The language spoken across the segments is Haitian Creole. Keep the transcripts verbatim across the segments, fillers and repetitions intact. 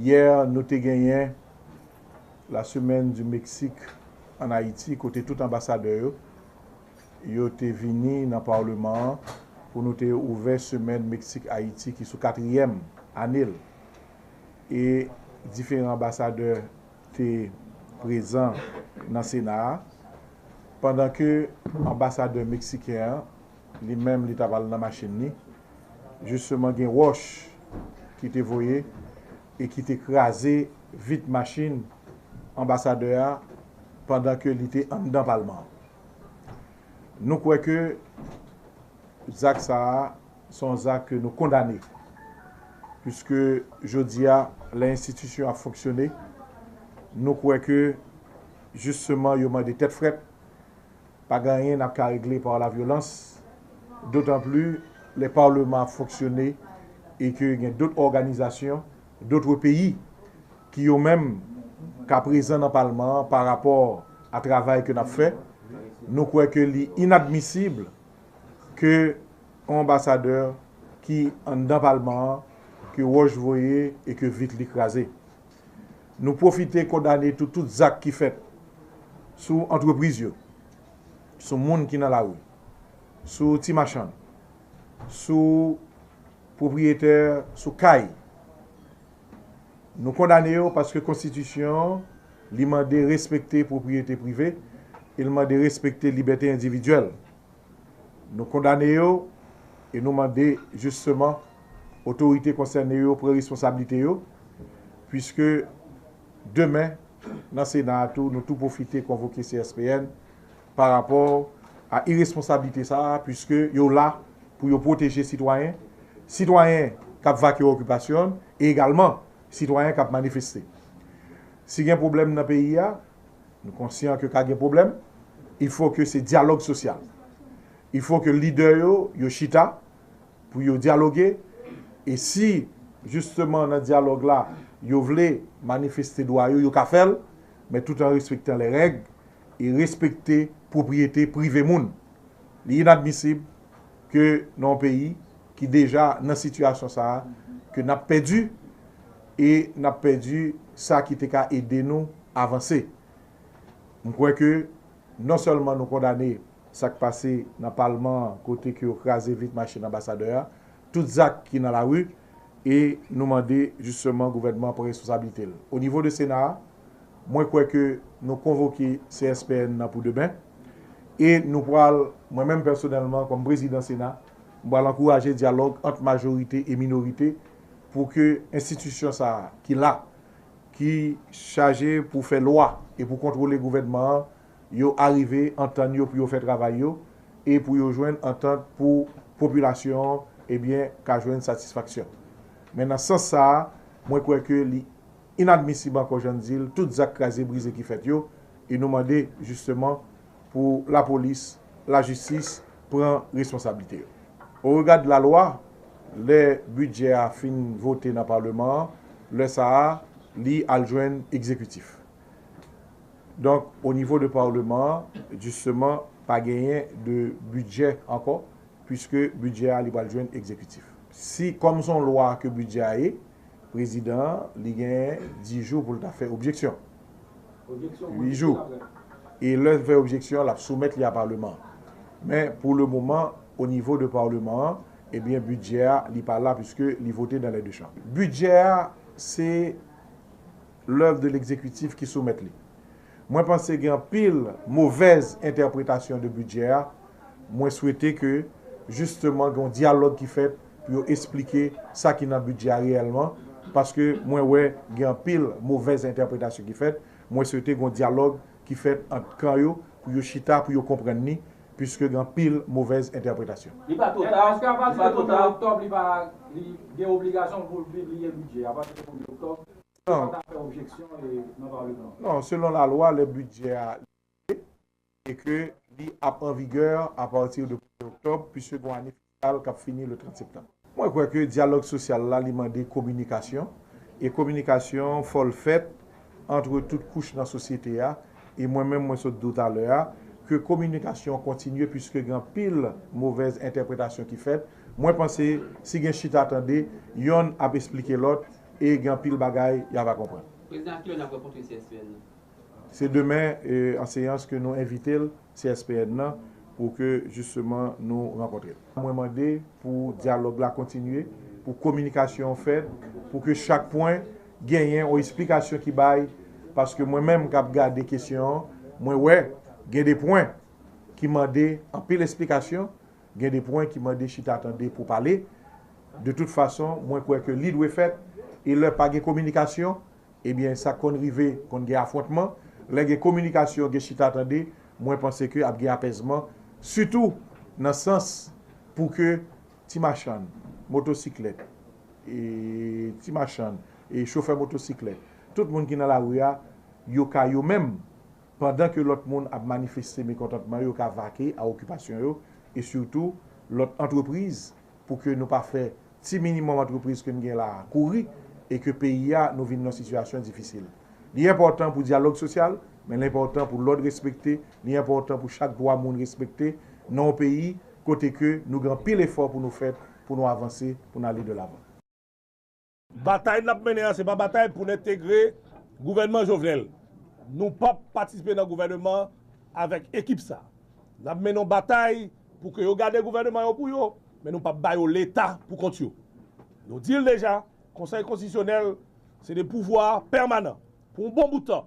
Yè, nou te genyen la semaine du Mexique en Haïti, kote tout anbasadè yo, yo te vini nan Palman an pou nou te ouvè semèn Meksik Ayiti ki sou katriyèm ane l. E diferan anbasadè te prezan nan Sena a, pandan ke anbasadè meksiken an, li menm, li t ap al nan machin li, jisteman gen wòch ki te voye e ki te kraze vit machin anbasadè a pandan ke li te anndan palman an. Nou kwè ke zak sa a se yon zak ke nou kondane, piske jodi a, lè enstitisyon ap fonksyone, nou kwè ke jisteman yo mande tèt frèt, pa gen anyen n ap ka regle pa la vyolans, dotan pli lè palman ap fonksyone e ke gen dòt òganizasyon, dòt peyi ki yo menm ka prezan nan palman an pa rapò a travay ke n ap fè. Nou kwè ke li inadmisib ke yon anbasadè ki anndan palman an, ke wòch voye e ke vit li kraze. Nou pwofite kondane tou, tout zak ki fèt sou antrepriz yo, sou moun ki nan lari, sou ti machann, sou pwopriyetè, sou kay. Nou kondane yo paske konstitisyon an, li mande respekte pwopriyete prive e l mande respekte libète endividyèl. Nou kondane yo e nou mande jisteman otorite konsène yo pran responsablite yo, piske demen, nan Sena a tou, nou tou pwofite konvoke C S P N pa rapò a iresponsablite sa a, piske yo la pou yo pwoteje sitwayen, sitwayen k ap vake okipasyon e egalman sitwayen k ap manifeste. Si gen pwoblèm nan peyi a, nou konsyan ke ka gen pwoblèm, il faut que se dyalòg sosyal. Il faut que lidè yo, yo chita pou yo dyaloge, e si, jisteman, nan dyalòg la, yo vle manifeste dwa yo, yo ka fè l, men tout an respektan lè règ e respekte pwopriyete prive moun. Li inadmisib ke nan yon peyi ki deja nan sitiyasyon sa a, ke n ap pèdi e n ap pèdi sa ki te ka ede nou avanse. M kwè ke non sèlman nou kondane sa k pase nan palman an kote ke yo kraze vit machin anbasadè a, tout zak ki nan lari, e nou mande jisteman gouvènman an pran responsablite l. O nivo de Sena a, mwen kwè ke nou konvoke C S P N nan pou demen, e nou pral, mwen menm pèsonèlman, kòm prezidan Sena, m pral ankouraje dyalòg ant majorite e minorite pou ke enstitisyon sa a ki la, ki chaje pou fè lwa e pou kontwole gouvènman an, yo arive antann yo pou yo fè travay yo e pou yo jwenn antant pou popilasyon an, ebyen, ka jwenn satisfaksyon. Men nan sans sa a, mwen kwè ke li inadmisib ankò, jan n di l, tout zak kraze brize ki fèt yo, e nou mande jisteman pou lapolis, lajistis pran responsablite yo. O rega de lalwa, lè bidjè a fin vote nan palman an, lè sa a, li al jwenn egzekitif. Donk, o nivo de palman an, jisteman, pa genyen de bidjè ankò, piske bidjè a, li pral jwenn egzekitif. Si, kòm se yon lwa ke bidjè a ye, prezidan an, li gen dis jou pou l ta fè objeksyon. Uit jou. E lè l fè objeksyon, l ap soumèt li a palman an. Men, pou le moman, o nivo de palman an, ebyen, bidjè a, li pa la, piske li vote dans les deux chambres. Bidjè a, se lèv de legzekitif ki soumèt li. Mwen panse gen anpil movèz entèpretasyon de bidjè a. Mwen swete ke, jisteman, gen yon dyalòg ki fèt pou yo esplike sa ki nan bidjè a reyèlman, paske mwen wè gen anpil movèz entèpretasyon ki fèt. Mwen swete gen yon dyalòg ki fèt ant kan yo, pou yo chita, pou yo konprann li, piske gen anpil movèz entèpretasyon. Li pa twò ta, èske apati de premye oktòb, li pa, li gen obligasyon pou l pibliye bidjè a apati de premye oktòb? Non. Li pa ka fè objeksyon, e, nan palman an? Non, selon lalwa, lè bidjè a e ke li ap an vigè apati de premye oktòb, piske gen yon ane fiskal k ap fini le trant septanm. Mwen kwè ke dyalòg sosyal la, li mande kominikasyon, e kominikasyon fò l fèt ant tout kouch nan sosyete a, e mwen menm, mwen sot di w talè a, ke kominikasyon kontinye, piske gen anpil movèz entèpretasyon ki fèt. Mwen panse, si gen chita tande, yonn ap esplike lòt, E gen anpil bagay y a pa konprann. Prezidan, a kilè n ap rankontre C S P N nan? Se demen, e, an seyans ke nou envite l, C S P N nan, pou ke jisteman nou rankontre. Mwen mande pou dyalòg la kontinye, pou kominikasyon an fèt, pou ke chak pwen genyen yon esplikasyon ki bay, paske mwen menm k ap gade kesyon an, mwen wè gen de pwen ki mande anpil esplikasyon, gen de pwen ki mande chita tande pou pale. De tout fason, mwen kwè ke li dwe fèt, e lè pa gen kominikasyon, ebyen, sa konn rive, konn gen afwontman. Lè gen kominikasyon, gen chita tande, mwen panse ke ap gen apèzman, sitou nan sans pou ke ti machann, motosiklèt, e ti machann, e chofè motosiklèt, tout moun ki nan lari a, yo ka yo menm, pandan ke lòt moun ap manifeste mekontantman yo, yo ka vake a okipasyon yo, e sitou lòt antrepriz, pou ke nou pa fè ti minimòm antrepriz ke n gen la a kouri, e ke peyi a nou vin nan sitiyasyon difisil. Li enpòtan pou dyalòg sosyal, men li enpòtan pou lòd respekte, li enpòtan pou chak dwa moun respekte nan yon peyi kote ke nou gen anpil efò pou nou fè, pou nou avanse, pou n ale de lavan. Batay n ap mennen an, se pa batay pou n entegre gouvènman Jovenel. Nou p ap patisipe nan gouvènman avèk ekip sa. N ap mennen yon batay pou ke yo gade gouvènman yo pou yo, men nou p ap ba yo Leta pou kont yo. Nou di l deja, Konsèy Konstitisyonèl se de pouvwa pèmanan pou yon bon bout tan.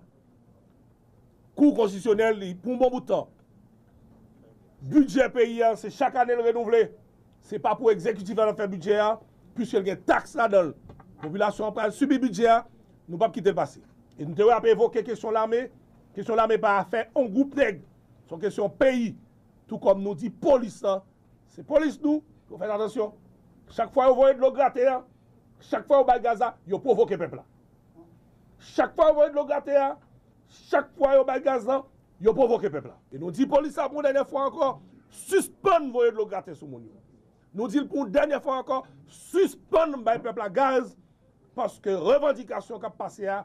Kou Konstitisyonèl li pou yon bon bout tan. Bidjè peyi a, se chak ane l renouvle. Se pa pou egzekitif la n ap fè bidjè a, piske l gen taks ladan l. Popilasyon an pral sibi bidjè a, nou p ap kite l pase. E nou te wè ap evoke kesyon lame. Kesyon lame pa afè yon gwoup nèg. Se yon kesyon peyi. Tou kòm nou di polis lan, se polis nou, yo fè atansyon. Chak fwa yo voye dlo grate a, chak fwa yo bay gaz la, yo pwovoke pèp la. Chak fwa yo voye dlo grate a, chak fwa yo bay gaz lan, yo pwovoke pèp la. E nou di polis la pou yon dènyè fwa ankò, sispann voye dlo grate sou moun yo. Nou di l pou yon dènyè fwa ankò, sispann bay pèp la gaz, paske revandikasyon k ap pase a,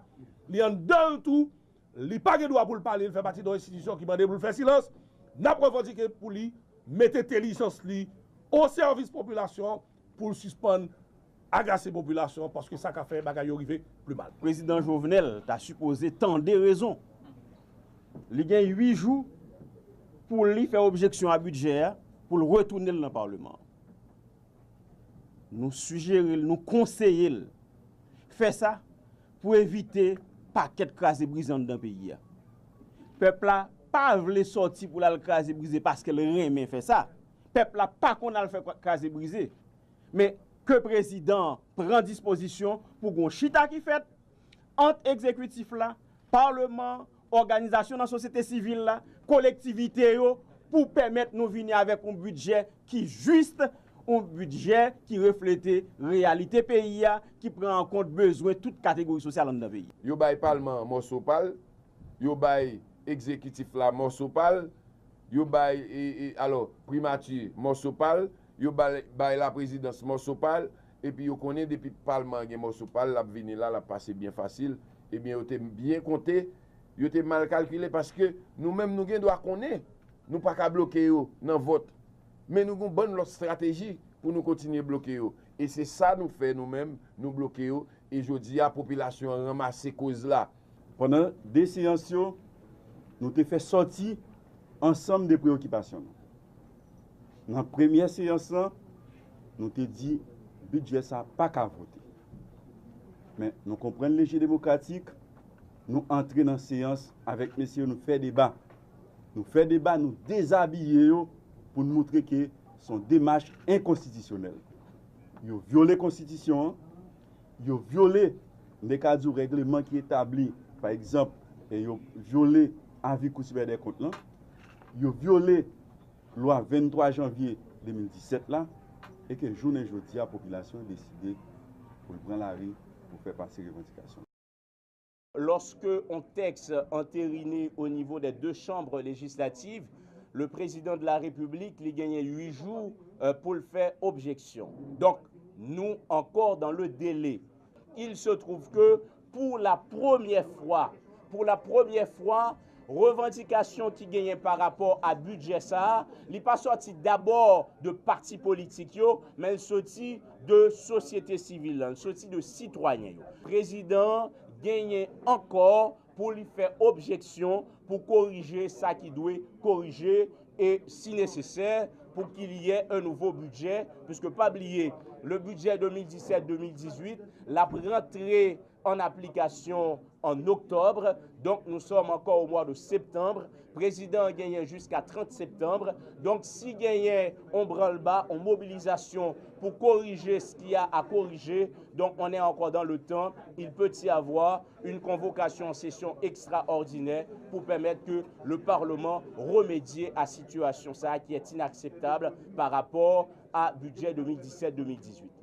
li anndan l tou, li pa gen dwa pou l pale, li fè pati de yon enstitisyon ki mande pou l fè silans. N ap revandike pou li mete entèlijans li o sèvis popilasyon an, pou l sispann agase popilasyon an, paske sa ka fè bagay yo rive pi mal. Prezidan Jovenel ta sipoze tande rezon. Li gen uit jou pou li fè objeksyon a bidjè a, pou l retounen l nan palman an. Nou sijere l, nou konseye l fè sa pou evite pakèt kraze brize anndan peyi a. Pèp la pa vle sòti pou l al kraze brize paske l renmen fè sa. Pèp la pa konn al fè kraze brize. Men ke prezidan an pran dispozisyon pou gon chita ki fèt ant egzekitif la, palman an, òganizasyon nan sosyete sivil la, kolektivite yo, pou pèmèt nou vini avèk yon bidjè ki jis, yon bidjè ki reflete reyalite peyi a, ki pran an kont bezwen tout kategori sosyal anndan peyi a. Yo bay palman an mòso pa l, yo bay egzekitif la mòso pa l, yo bay e, e, alò, primati mòso pa l, yo bay, bay laprezidans mòso pa l, epi yo konnen depi palman an gen mòso pa l, l ap vini la, l ap pase byen fasil, ebyen yo te byen konte, yo te mal kalkile paske nou menm nou gen dwa konnen nou pa ka bloke yo nan vòt, men nou gen yon bann lòt estrateji pou nou kontinye bloke yo. E se sa nou fè nou menm, nou bloke yo, e jodi a popilasyon an ranmase koz la. Pandan de seyans yo, nou te fè sòti ansanm de preyokipasyon nou. Nan premyè seyans lan, nou te di bidjè sa pa ka vote. Men nou konprann le je demokratik, nou antre nan seyans avèk mesye yo, nou fè deba. Nou fè deba, nou dezabiye yo pou n moutre ke se yon demach enkonstitisyonèl. Yo vyole konstitisyon an, yo vyole, m te ka di w, règleman ki etabli, pa egzanp, e yo vyole avi Kou Siperyè dè Kont lan, yo vyole lwa venntwa janvye de mil disèt la, e ke jounen jodi a, popilasyon an deside pou l pran lari pou fè pase revandikasyon. Lorsque un texte entériné au niveau des deux chambres législatives, le président de la République li genyen uit jou euh, pou l fè objeksyon. Donk, nou ankò dans le délai. Il se trouve que pour la première fois, pour la première fois, Revandikasyon ki genyen pa rapò a bidjè sa a, li pa sòti dabò de pati politik yo, men l sòti de sosyete sivil la, l sòti de sitwayen yo. Prezidan an genyen ankò pou li fè objeksyon pou korije sa ki dwe korije e, si nesesè, pour qu'il y ait un nouveau budget, puisque pa bliye, le budget deux mille dix-sept deux mille dix-huit, l ap rantre an aplikasyon an oktòb. Donk, nous sommes encore au mois de septembre. Prezidan an genyen jiska trant septanm. Donk, si genyen yon branlba, yon mobilizasyon pour corriger ce qu'il y a à corriger, donc on est encore dans le temps. Il peut y avoir une convocation en session extraordinaire pour permettre que le Parlement remédie à situation ça qui est inacceptable par rapport à budget deux mille dix-sept deux mille dix-huit.